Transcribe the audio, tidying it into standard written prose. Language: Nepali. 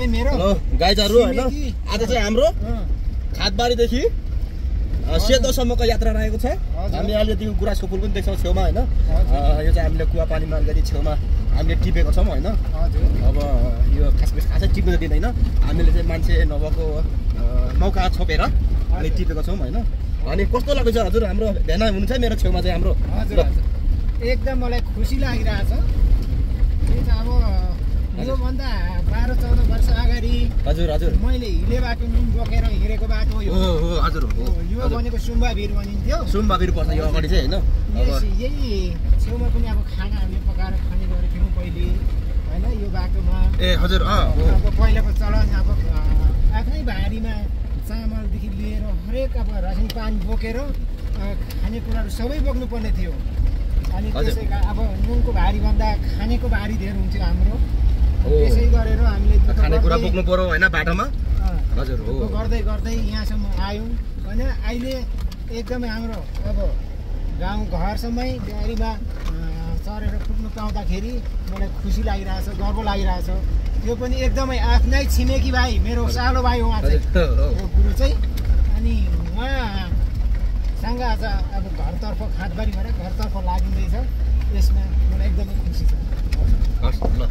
चाहिँ मेरो गाइजहरु हैन आज चाहिँ हाम्रो खातबारीदेखि सेतोसम्मको यात्रा रहेको छ। हामी अहिले त्यो गुराँसको पुल पनि देख्छौँ छेउमा हैन। यो चाहिँ हामीले कुवा पानीमा अलिकति छेउमा हामीले टिपेको छौँ हैन। अब यो खासै टिप्न दिँदैन, हामीले चाहिँ मान्छे नभएको मौका छोपेर हामी टिपेको छौँ हैन। अनि कस्तो लाग्छ हजुर हाम्रो ध्यान हुनुहुन्छ मेरो छेउमा चाहिँ हाम्रो? हजुर एकदम मलाई खुसी लागिरहेछ। अब योभन्दा 12-14 वर्ष अगाडि हजुर मैले हिले बाटो नुन बोकेर हिँडेको बाटो यो हजुर यो भनेको सुम्बाभिर भनिन्थ्यो। सुम्बाभिर पर्छ यो अगाडि चाहिँ हैन। यही छेउमा पनि अब खाना हामीले पकाएर खाने गरेको थियौँ पहिले हैन यो बाटोमा। ए हजुर अब पहिलाको चलन अब आफ्नै भारीमा चामलदेखि लिएर हरेक अब रासिन पानी बोकेर खानेकुराहरू सबै बोक्नु पर्ने थियो। अनि त्यसै अब नुनको भारी भन्दा खानेको भारी धेर हुन्थ्यो हाम्रो। त्यसै गरेर हामीले खानेकुरा बोक्नु पर्यो हैन बाटोमा। हजुर हो गर्दै गर्दै यहाँसम्म आयौँ हैन। अहिले एकदमै हाम्रो अब गाउँ घरसम्मै गाडीमा चढेर पुग्नु पाउँदाखेरि मलाई खुसी लागिरहेछ, गर्व लागिरहेछ। यो पनि एकदमै आफ्नै छिमेकी भाइ, मेरो सालो भाइ हो उहाँ चाहिँ, गुरु चाहिँ। अनि उहाँसँग आज अब घरतर्फ खातबारी भएर घरतर्फ लागिँदैछ। यसमा मलाई एकदमै खुसी छ। हस् ल।